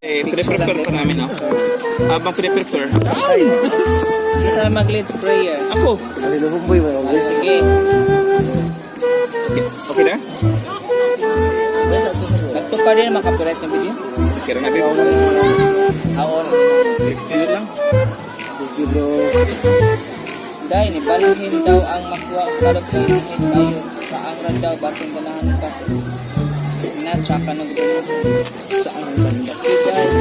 Eh, pre-prepare pa namin, no? Habang pre-prepare. Ay! Isa na mag-lead prayer. Ako! Sige. Okay na? Nagtupa din naman copyright ng video. Okay na, babe. Aon. Dito lang. Dahil ni balhin daw ang makuha sa kalot kay init kayo. Sa angran daw basin ganahan ka. Na tsaka nag Sa ang banda. Okay guys.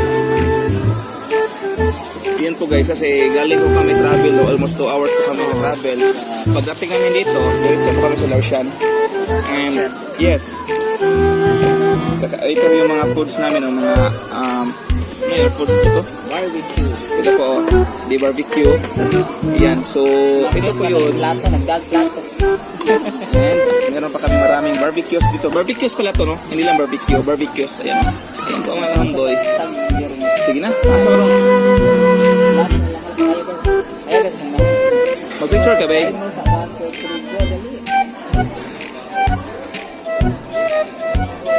Yan po guys, kasi galing ko kami travel, no? Almost 2 hours po kami travel. Pagdating namin dito, diretso po kami sa Laoshan. And yes, ito yung mga foods namin, ang mga, ano yung foods dito? Barbecue. Ito po, oh, di barbecue. Ayan, so ito po yun. Plato, nagdag plato. And meron pa kami maraming barbecues dito. Barbecues pala to, no? Hindi lang barbecue, barbecues. Ayan. Ayan po ang mga homeboy. Sige na, asa mo rin. Mag-picture ka, babe. Sa 1, 2, 3, go, dali.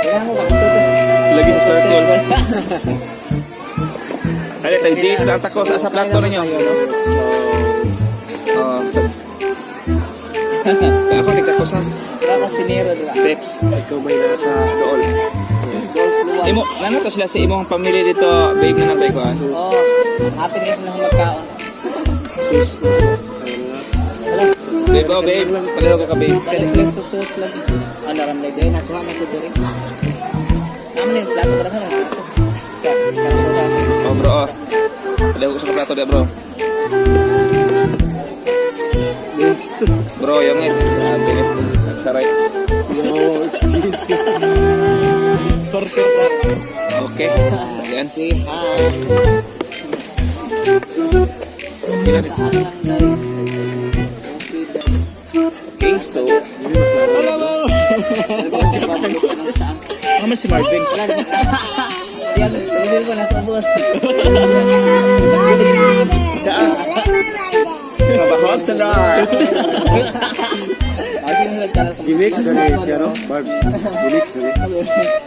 Kailangan mo ba? Lagi sa circle. Sali tayo, Jace. Ang tako sa plato ninyo. Oh. Ako, nagtako sa Kaya ka sinero, di ba? tips. Ikaw may nasa Dool. Golf luwag. Imo, nano to sila sa imong pamilya dito, babe, na nabay ko. Ah. Oh, happy na sila magkaon. sus. Wala. Babe, oh, babe. Palaro ka ka, babe. Dali sila susus lang. Ah, naramlay dahil nakuha na ko diri. Naman yung plato ka naman. Sa, sa, Oh, bro, oh. Palaro ko sa plato, de, bro. Next. Bro, yung it's. Grabe, eh. Nagsaray. Yo, exchange. Okay. Ayan. Say hi. Ilan it's- Saan lang dahil. Okay dahil. Okay, so, Saan? ano si Marvin? Wala. Yan, hindi ko nasa ubos. Mabahog sa lar. Ah, sino nagkalat ko? Gimix na rin siya, no? Barbs. Gimix na rin.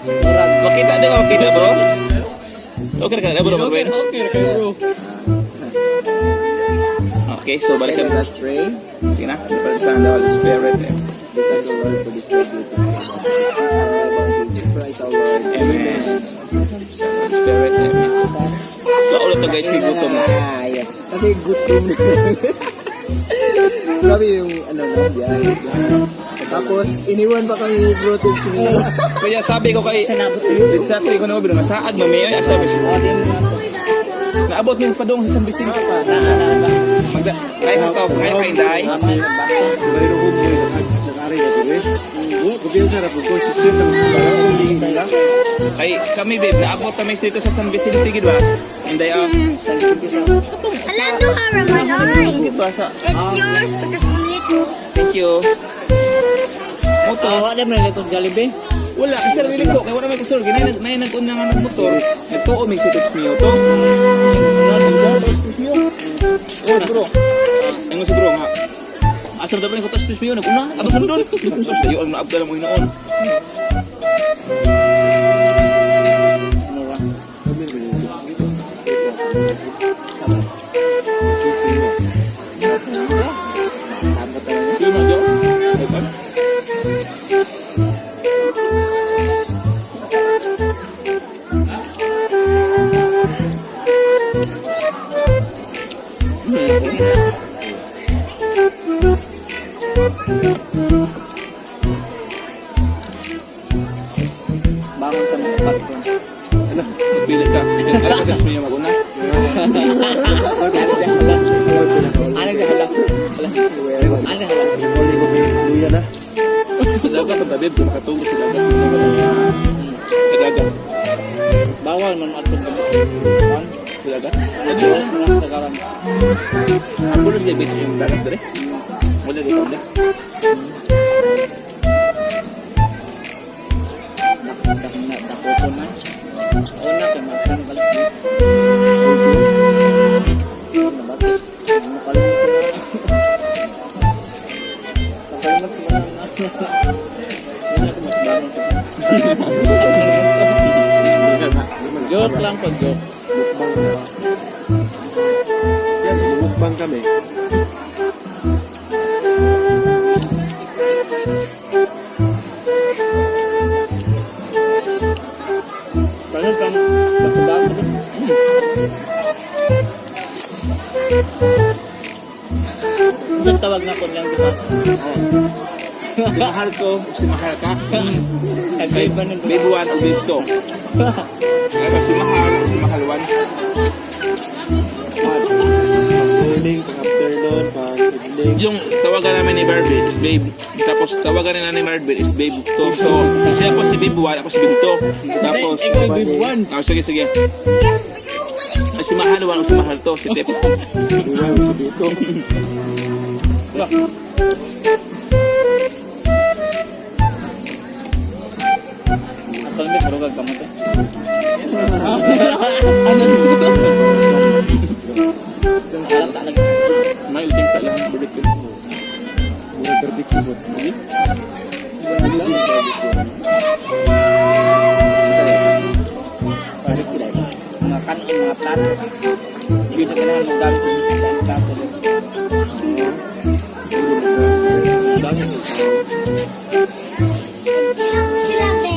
Murag. Makita na, makita, bro. Okay ka na, bro, Marvin. Yes. Okay, so balik Okay, na. let us pray. Sige na, para the Holy Spirit. Eh. Bless us, O Lord, for this great beauty. Christ our Lord. Amen. Holy Spirit, amen. So, ulit to guys, kay gutom na. Ah, yeah. Kasi gutom na. Grabe yung ano no, biyahe. Tapos, iniwan pa kami ni Bro Tips ni. Kaya sabi ko kay Siya nabot. Exactly ko na mo saad mo may ay sabi siya. Oh, di mo na. Naabot niyo pa dong sa San Vicente. Na, na, na. Magda kay ka to, kay kay inday. Tama, basta. Kay kami babe, naabot kami dito sa San Vicente gid ba? Inday ah. San Vicente sa Alando Haramanay. Dito sa It's yours because only two. Thank you. Moto. Ah, wala man nito Jollibee. Wala kasi sarili ko kay wala may kasur ginay nag nay nag-una nga nagmotor. Nagtuo mig si Tips Mio to. Tips Mio. Oh bro. Ingon si bro nga. Asa daw ko tas Tips Mio nag-una ato sundon. Sus dayo ang naabdala mo hinoon. Ano ra? Tapos tayo. Sino jo? Ay, pa. Hindi na. Bangon ka ng patron. Magpili ka. Ano ka Tips Mio mag-una? Ano ka hala? Ano hala? Sa dagat ang babe, kung makatulog sa dagat. Sa dagat. Bawal man ato sa Sa dagat. Bawal man sa karan. Ang bulos na beach yung dagat dere. Wala dito ulit. Dak na dako man. Una kay Martin kalas. Ano ba? Ano kalas? Joke lang po, joke. Mukbang na. Yan, mukbang kami. Paano pang bato-bato? Sa tawag na ko niyang diba? Si mahal ko, si mahal ka. Kagay ba nun? Babe 1 o babe 2. Ay ba si mahal o si mahal 1? Pag morning, pag afternoon, pag evening. Yung tawagan namin ni Barbie is babe. Tapos tawagan nila ni Barbie is babe 2. So, siya po si babe 1, ako si babe 2. Tapos, Ikaw babe 1. ah, sige, sige. Ay, si mahal 1 o si mahal 2, si Tips. Iwan si dito. Atol may karugag ka mo to. Ano dito? Alam ta lagi. May uting pa lang, barbecue. Mura barbecue mo. Sige. Ano barbecue? Mga kanon, mga plato. Hindi sa ganahan maggamit sa plato. Gamit. Sila, be.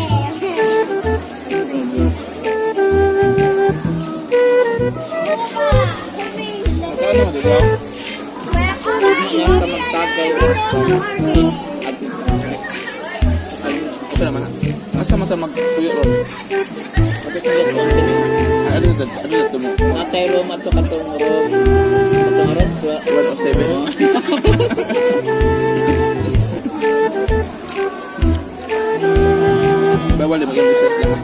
Ano, diba? Yan ka magtagay. Ito naman. Asa man sa magtuyo ron? Kapit sa luto ang tibi. Ay, ano na ano na ito mo? Atay room ato katong room. Katong room. 1 o 7? Bawal yung mag-English at lahat.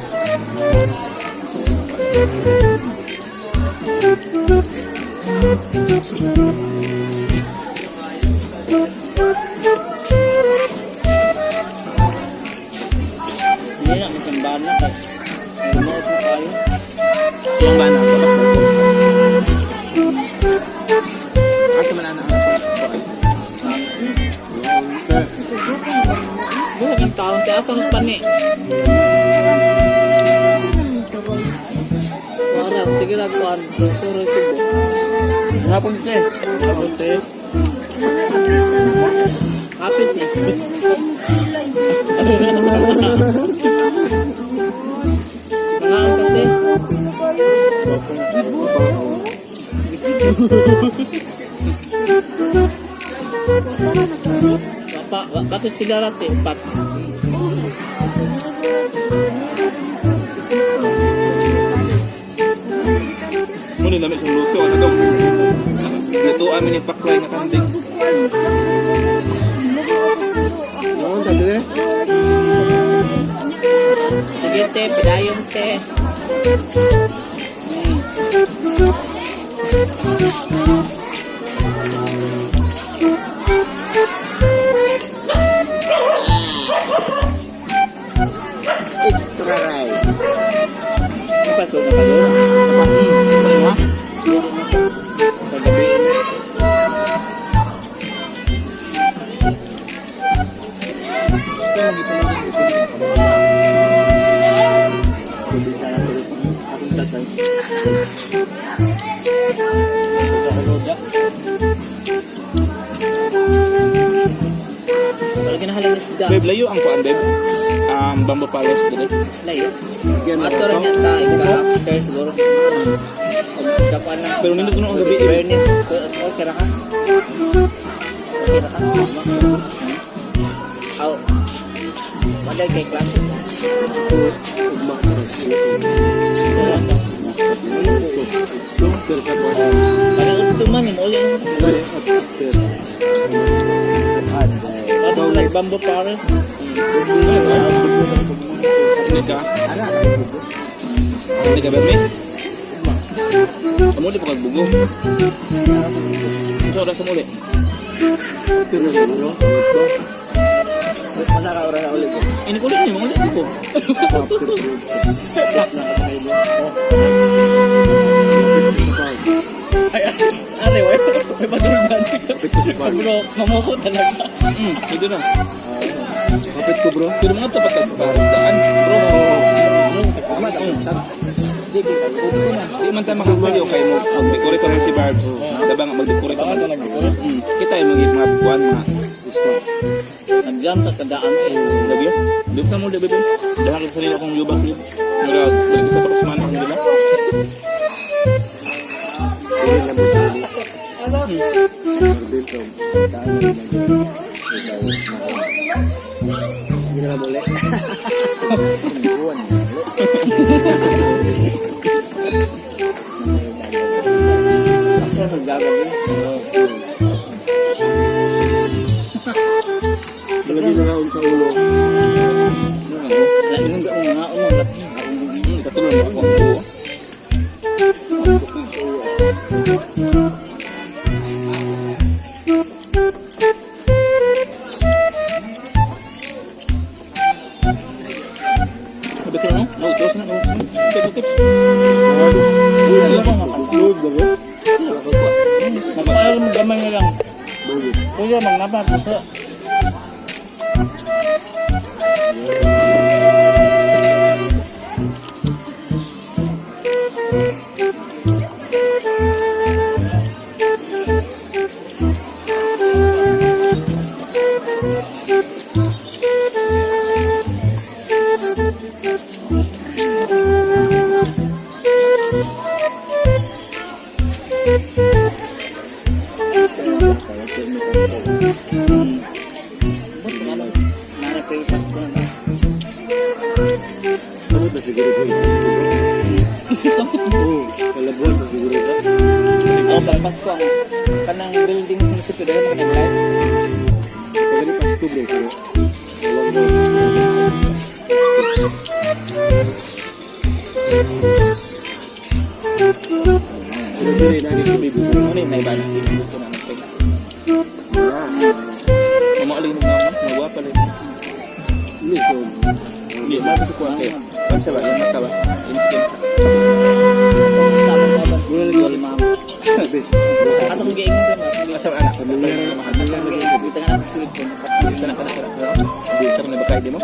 Hindi na, may simbahan na kay. Lumuot na tayo. Yung ba na? Tapos ba ito? Asa man na ang Buhok ang taon, kaya asa ang pani. Para, sige na kuan, suro subo. Hapon te. Hapon te. Kapit na. Mga ang kate. Papa, bato sila rate, upat. Muna namin sa luto. Ano to? Luto amin ni Paklay nga kanding. Oo, dati eh. Sige te, pidayong te. Extra rice. Napasok na kayo? Ano ha? Dili na. Kagabi. Akong tatay. Wala ginahalang isda. Babe, layo ang kuan, babe. Bamboo Palace dire. Layo. Yan, Ato rin ako. yata, ika-after siguro. Kapan na. Pero nindot ko ang gabi, eh. Fairness. Okay ra ka? Okay ra ka? Aw. Wala kay klase. Ugma sa After sa kuwan. Parang udto man, eh, mauli na. Dali, after. Ato like bamboo pare. Hindi ka? Hindi ka ba, miss? Amuli pa kagbugo. Unsa oras amuli? After na siguro. Ito. Masa ka oras na ulit. Ini kulit ni mga ulit ko. After food. Sa pag. Ay, are, way. May padurgan. Kapit ko sa pag. Bro, mamuko talaga. Ito na. Kapit ko, bro. Pero mga tapat ka sa daan. Bro, Di, di, gusto ko na. Di man ta makasalyo kay mo mag-decorate man si Barbs. Diba nga mag-decorate Baka man. ito nag-decorate. Kita yung mga mga buwan mga Gusto. Nag-jam sa tandaan eh. gabi. Di ko mo gabi. Dahil sa sarili akong yubak yun. Mura balik sa pasman akong nila. Sige lang mo dili. Marbil to. Taan na lang. Ikaw. Hindi na muli. Buwan. Ako nagdagag Malagi na kaon sa ulo. Laingon ka nga umang lapi. Katulong mo akong buo. Sabi ko, no? No, dos na, no. Tips, tips. Load ba ba? Nagpaalam mo gamay na lang. Bogey. Kuya, magnapa ko sa. Nara-pay pass ko na. Samot na siguro ko. Oo, kalabuan na siguro ka. Ako pag Pasko ang kanang building sa munisipyo dahil mga nag-lights. Pagani Pasko bro, pero walang mo. Pero dire na ni baby. Ano yung naibalas? Gusto na nagpeg. Ah, Mamaalig mo nga, mawa pala yun. ini ko. Hindi, mabasa ko ang kayo. Saan siya ba? Yung mata ba? Yung skin. Atong sa among kaban sa Google ma'am. Sabi. Atong giingon sa mga. Asa ba anak? Pamilyar Atong giingon kita nga sa silid ko. Kana kana kana. Hindi ka na ba kayo mo?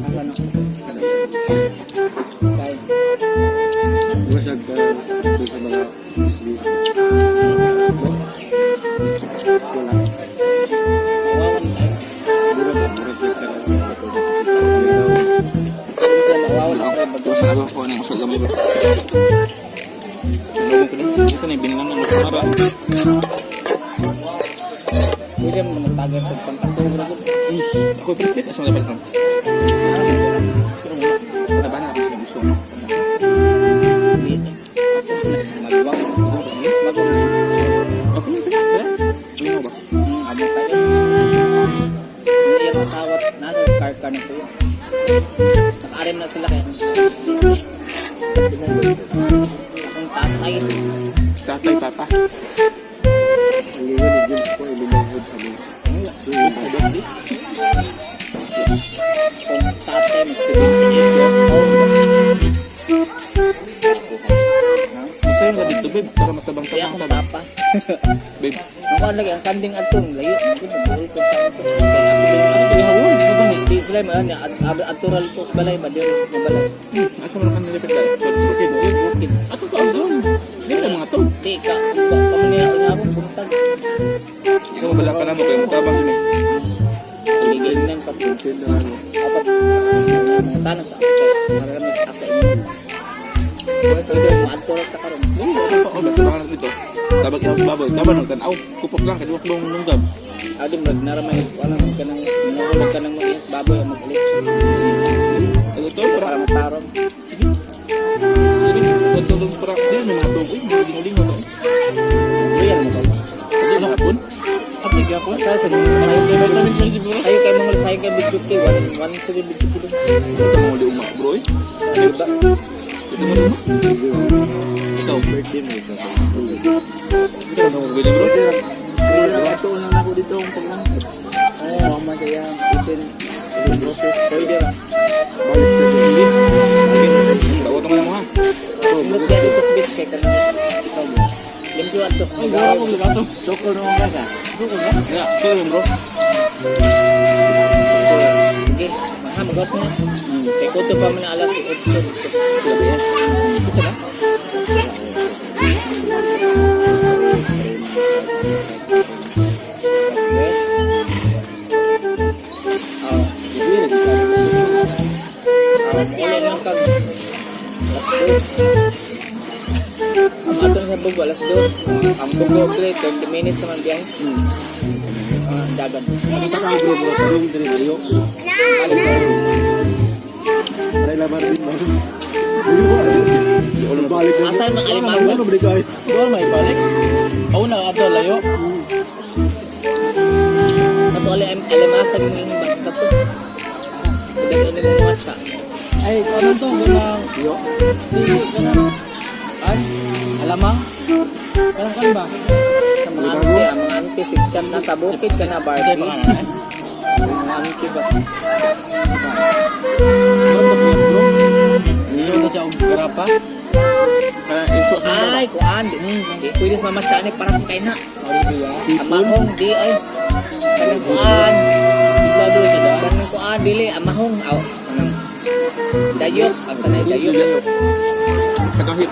Asa no? Kay. Masag ka doon sa mga business. Wala. Mawawan tayo. Mura ba? Mura siya ka lang. Sa mawawan ako rin pag Basta ako ko nang usag gamay bro. Tulungan ko na. Ito na binilang ng kamara. Pwede mo magtagay pag pangkatog ra gud. Ako president asa dapat ron. Pero mo na ba na ako sa gusto mo. Magwang. Magwang. Okay, okay. Ano ba? Abot tayo. Ang iyang asawa nasa car car na kuya. Nakaarim na sila kaya. Akong tatay. Tatay papa. Ang ingon ni James ko, ilumanghod kami. Akong tatay mag 78 years old. Gusto yung dito babe para matabang Kaya tabang akong tabang. papa. Babe. Nung lagi ang kanding atong layo. Mungkin nagbuhol ko sa akin. Kaya ako din. Di sila mo ano, atural ko sa balay ba diri nga balay. Asa man kan nilipit dai? Sa bukid. Bukid. Ato ka doon. Dili na mga to. Di ka kamo nila ang habong buntag. Ikaw wala ka na mo kay mutabang kini. Tuligin pa to. Tin na ano. Apat mga tanong sa ako kay para kami ako inyo. Pwede mo atural ta karon. Dili na pa oh basta na dito. Tabag ihaw baboy, tabang nang tan-aw. Kupok lang kay duwak long lunggab. Adi mo naramay wala man kanang nangulog ka ng mag baboy o mag-ulit. Ano to para Para matarom. Sige. Ito to para dili na mga to. Uy, mga lingaw to. Real mo ba? Dili na kapon. Ato gyapon sa sa sayo kay vitamins man siguro. Sayo kay mga sayo kay big kay one one to big kilo. Ito mo uli uma bro. Eh. Diba? Ito mo uma. Ikaw, Birthday mo ito. ikaw na mo bili bro. Pwede ra pwede ra ato lang ako dito ang pagmangkot. Ay, ako man kaya itin process. Pwede ra. Balik sa Hindi. Sige. Bawat mo na mo ha. Ingot kaya dito sa beach kay kanang ikaw mo. Limpi ato. Ay, gawa ko lugaso. Sokol no ka ka. Ya, sorry bro. Sige, maha magot na. Kay kuto pa man ang alas 8. Grabe yan. Isa ba? Alas 3. Oh. Ah, uli lang kag alas 2. Ang ato na sa Bugo, alas 2. Ang Bugo, pre, 30 minutes sa man biyahe. Ah, dagan. Ang taka bro bro karong diri layo. Na, na. Aray labar din ba. Layo. Balik na. Asa man alimasan? Ano balik ay? Doon may balik. Ako na ato layo. Ato alimasan yung yung basta to. Pagdalo ni mo mga siya. Ay, ano to? Ganang Yo. dili ganang an alamang. Kanang kan ba? Sa mga ante, ang mga ante, sigsam nasa bukid ka na, Ay, Barbie. baka na eh. Mga ante ba? Bro, ba bro? So na siya og garapa. Ay, kuan. Di pwede sa mama siya ni para kay na. Ay, ya. Amahong di ay. Kanang kuan. Siglado sa daan. Kanang kuan dili amahong aw kanang dayok ang sanay dayok.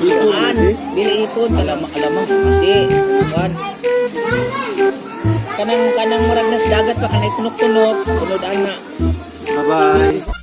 Kuan dili ipon kanang Alamang. di kuan. Kanang kanang murag nas dagat pa kanay tunok-tunok unod ana. Bye-bye.